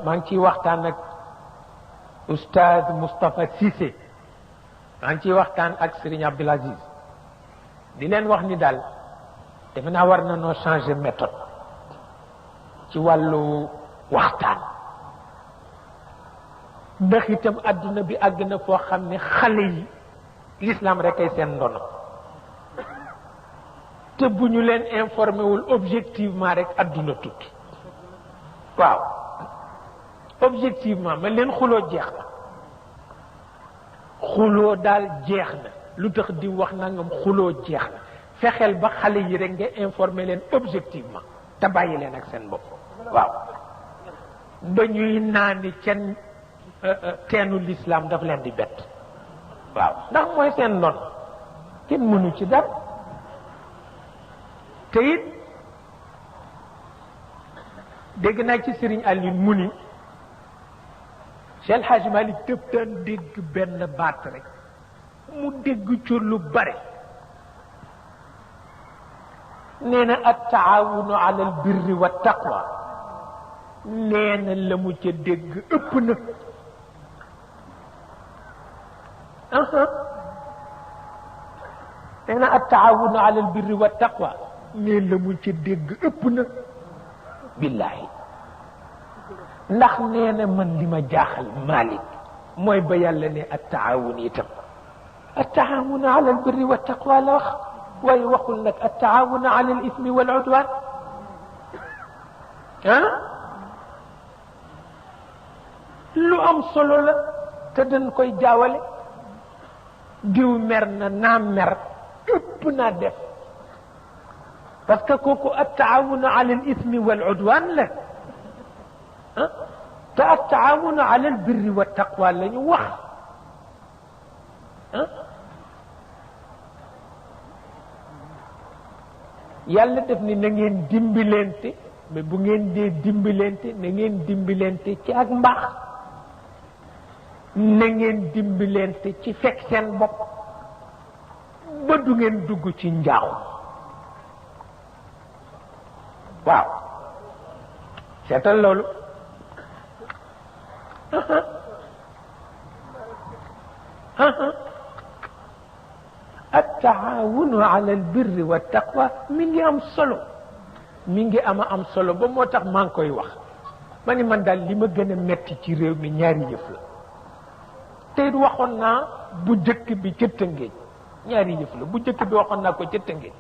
maa ngi ciy waxtaan ak oustaz Moustapha Cissé maa ngi ciy waxtaan ak Serigne Abdoul Aziz di leen wax ni daal defe naa war na noo changer méthode ci wàllu waxtaan ndax itam adduna bi àgg na foo xam ne xale yi l'islam rek ay seen ndono te bu ñu leen informé wul objectivement rek adduna tukki waaw objectivement man leen xuloo jeex na xuloo daal jeex na lu tax di wax nangam xuloo jeex na fexeel ba xale yi rek nga informé leen objectivement te bàyyi leen ak seen bopp waaw dañuy naani kenn teenu l'islam daf leen di bett waaw ndax mooy seen noon kenn mënu ci dara te it dégg naa ci Serigne Alioune mu ni Cheikh El Hadj Malick tëb daan dégg benn baat rek mu dégg ci lu bare nee na at-taawunu ala al birri wa taqwa nee na la mu ca dégg ëpp na nee na at-taawunu ala al birri wa taqwa nee la mu ca dégg ëpp na billahi ndax nee na man li ma jaaxal Malick mooy ba yàlla ne at-taawun itam at-taawun ala al-birri wa taqwa la wax waaye waxul nag at-taawun ala al-ithmi wal udwan lu am solo la te dañ koy jaawale diw mer na naa mer ëpp naa def parce que kooku at-taawun ala al-ithmi wal udwan la te at-taawun ala al-birri wa taqwa la ñu wax yàlla def ni na ngeen dimbalante mais bu ngeen dee dimbalante na ngeen dimbalante ci ak mbaax na ngeen dimbalante ci fekk seen bopp ba du ngeen dugg ci njaaxu waaw seetal loolu at-taawunu ala al-birri wa taqwa mi ngi am solo mi ngi am solo ba moo tax maa ngi koy wax ma ni man daal li ma gën a metti ci réew mi ñaari yëf la te waxoon naa bu jëkk bi ca Tëngéej ñaari yëf la bu jëkk bi waxoon naa ko ca Tëngéej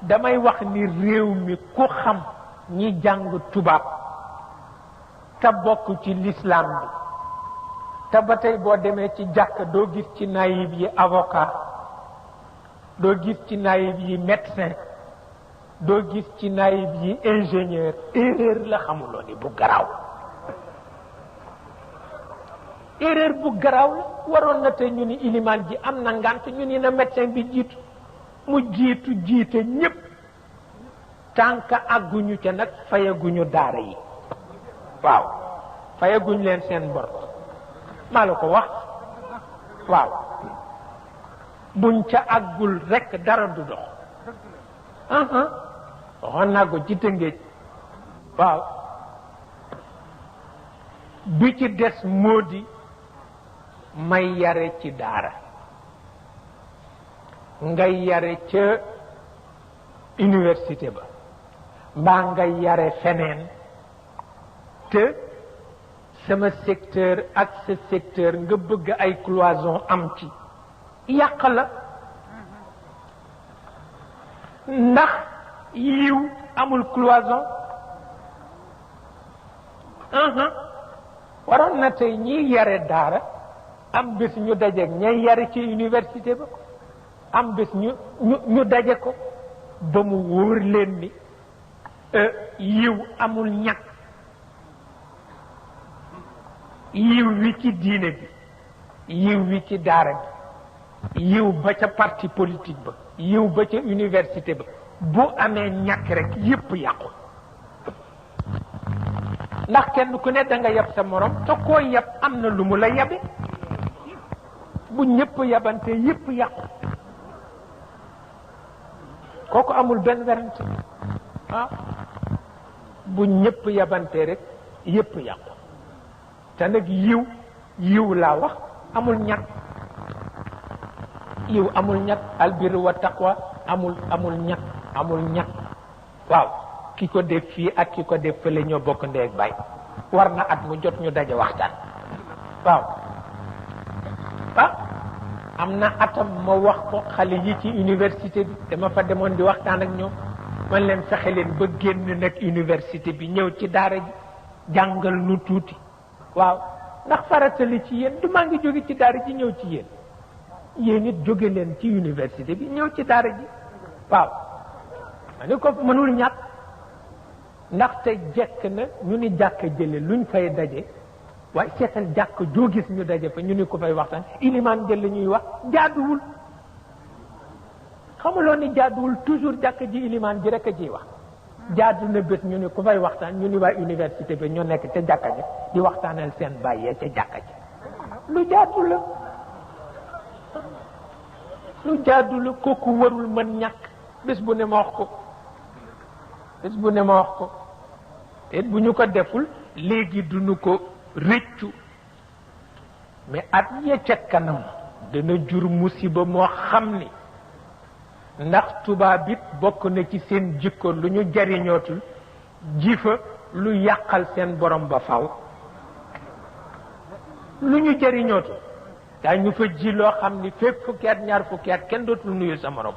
damay wax ni réew mi ku xam ñi jàng tubaab te bokk ci l'islam bi te ba tey boo demee ci jàkk doo gis ci naayib yi avocat doo gis ci naayib yi médecin doo gis ci naayib yi ingénieur erreur la xamuloo ni bu garaaw erreur bu garaaw la waroon na te ñu ni ilimaan ji am na ngant ñu ni na médecin bi jiitu mu jiite ñépp tant que àgguñu ca nag fayaguñu daara yi waaw fayaguñ leen seen bor maa la ko wax waaw buñ ca àggul rekk dara du dox waxoon naa ko ci Tëngéej waaw bi ci des moo di may yare ci daara ngay yare ca université ba mbaa ngay yare feneen te sama secteur ak sa secteur nga bëgg ay cloison am ci yàq la ndax yiw amul cloison waroon na tey ñiy yare daara am bés ñu dajeek ñay yare ci université ba am bés ñu daje ko ba mu wóor leen ni yiw amul ñàkk yiw wi ci diine bi yiw wi ci daara bi yiw ba ca parti politique ba yiw ba ca université ba bu amee ñàkk rek yépp yàqu ndax kenn ku ne da nga yab sa morom te koo yab am na lu mu la yabe bu ñëpp yabante yépp yàqu kooku amul benn werante bu ñëpp yabante rek yépp yàqu te nag yiw laa wax amul ñàkk yiw amul ñàkk albir wa taqwa amul ñàkk waaw ki ko def fii ak ki ko def fële ñoo bokk ndey ak baay war na at mu jot ñu daje waxtaan waaw am na atam ma wax ko xale yi ci université bi dama fa demoon di waxtaan ak ñoom man leen fexe leen ba génn nag université bi ñëw ci daara ji jàngal nu tuuti waaw ndax faratali ci yéen du maa ngi jóge ci daara ji ñëw ci yéen it jóge leen ci université bi ñëw ci daara ji waaw ma ni ko mënul ñàkk ndaxte jekk na ñu ni jàkk jële luñ fay daje waaye seetal jàkk joo gis ñu daje fa ñu ni ko fay waxtaan ilimaan jël la ñuy wax jaaduwul xamuloo ni jaaduwul toujours jàkk ji ilimaan ji rek a ciy wax jaadu na bés ñu ni ku fay waxtaan ñu ni waa université bi ñoo nekk ca jàkka ji di waxtaanal seen bàyyee ca jàkka ji lu jaadu la kooku warul mën ñàkk bés bu ne ma wax ko te bu ñu ko deful léegi duñu ko rëccu mais at ya ca kanam dana jur musiba moo xam ni ndax tubaab it bokk na ci seen jikko lu ñu jariñootul jifa lu yàqal seen borom ba faw lu ñu jariñootul daa ñu fa ji loo xam ni fekk fukki at ñaar fukki at kenn dootul nuyu sa morom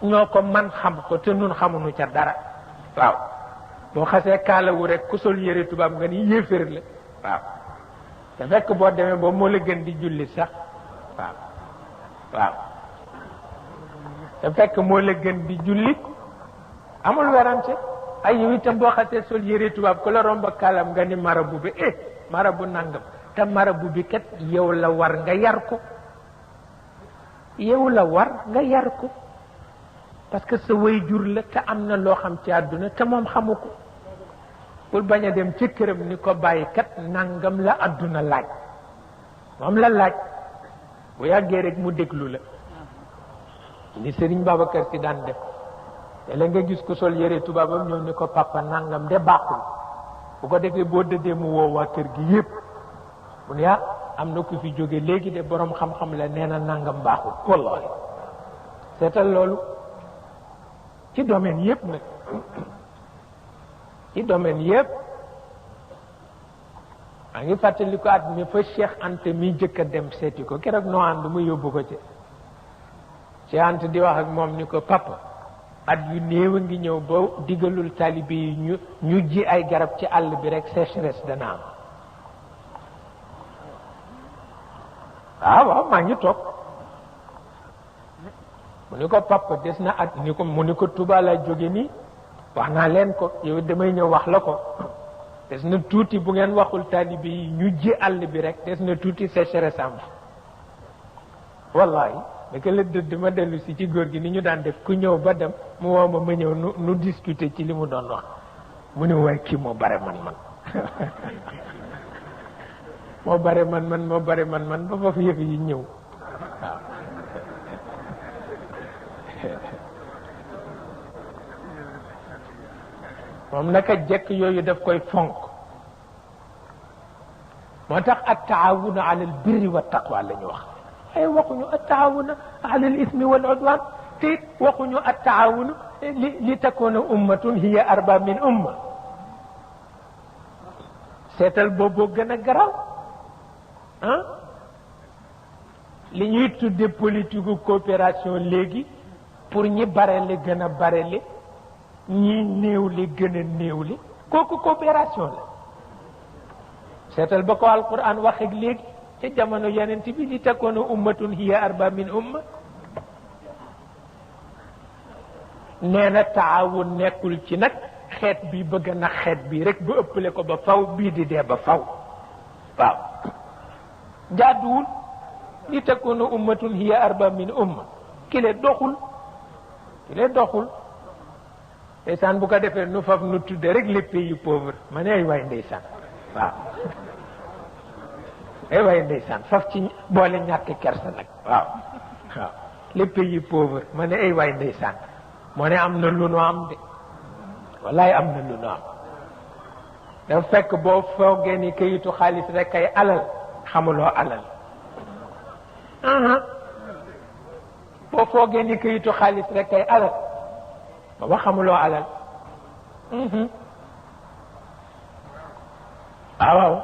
ñoo ko man xam ko te nun xamuñu ca dara waaw boo xasee kaalawu rek ku sol yëre tubaab nga ni yéeféer la waaw te fekk boo demee ba moo la gën di julli sax waaw te fekk moo la gën di julli amul werante ay yow itam boo xasee sol yëre tubaab ku la romba kaalam nga ni marabu bi marabu nangam te marabu bi kat yow la war nga yar ko parce que sa way jur la te am na loo xam ci àdduna te moom xamu ko pour bañ a dem ci këram ni ko bàyyi kat nangam la àdduna laaj moom la laaj bu yàggee rek mu déglu la ni Serigne Babacar Sy daan def te la nga gis ko sol yëre tubaabam ñëw ni ko papa nangam de baaxul bu ko defee boo dëddee mu woo waa kër gi yépp mu ne am na ku fi jóge léegi de borom xam-xam la nee na nangam baaxul wallahi seetal loolu ci domaine yépp nag ci domaine yépp maa ngi fàttali ko at mi fa Cheikh Anta mi jëkk a dem seeti ko keroog noo ànd mu yóbbu ko ci Cheikh Anta di wax ak moom ni ko papa at yu néew a ngi ñëw ba digalul taalibe yi ñu ji ay garab ci àll bi rek sécheresse dana am waaw maa ngi toog mu ni ko papa des na at ni ko mu ni ko Touba laa jóge nii wax naa leen ko yow damay ñëw wax la ko des na tuuti bu ngeen waxul taalibe yi ñu ji àll bi rek des na tuuti sécheresse am wallahi naka la dëdd ma dellu si ci góor gi ni ñu daan def ku ñëw ba dem mu woo ma ñëw nu discuter ci li mu doon wax mu ne waaye kii moo bare man moo bare man ba foofu yëf yi ñëw waaw moom naka jekk yooyu daf koy fonk moo tax at-taawunu ala al-birri wa taqwa la ñu wax ay waxuñu at-taawunu ala al-ismi wal udwan te waxuñu at-taawunu li takuna ummatun hiya arba min umma seetal booboo gën a garaaw li ñuy tudde politique coopération léegi pour ñi barele gën a barele ñi néewle gën a néewle kooku coopération la seetal ba ko alquran wax ak léegi ca jamono yeneen bi li takuna ummatun hiya arba min umma nee na taawun nekkul ci nag xeet bi bëgg na xeet bi rek ba ëppale ko ba faw bii di dee ba faw waaw jaaduwul li takuna ummatun hiya arba min umma kile doxul ndeysaan bu ko defee nu faf nu tudde rek les pays pauvres ma ne ay waay ndeysaan waaw ay waay ndeysaan faf ci boole ñàkk kersa nag waaw les pays pauvres ma ne ay waay ndeysaan moo ne am na lu nu am de wallaay am na lu nu am dafa fekk boo foogee ni këyitu xaalis rek ay alal xamuloo alal boo foogee ni këyitu xaalis rek ay alal booba xamuloo alal waaw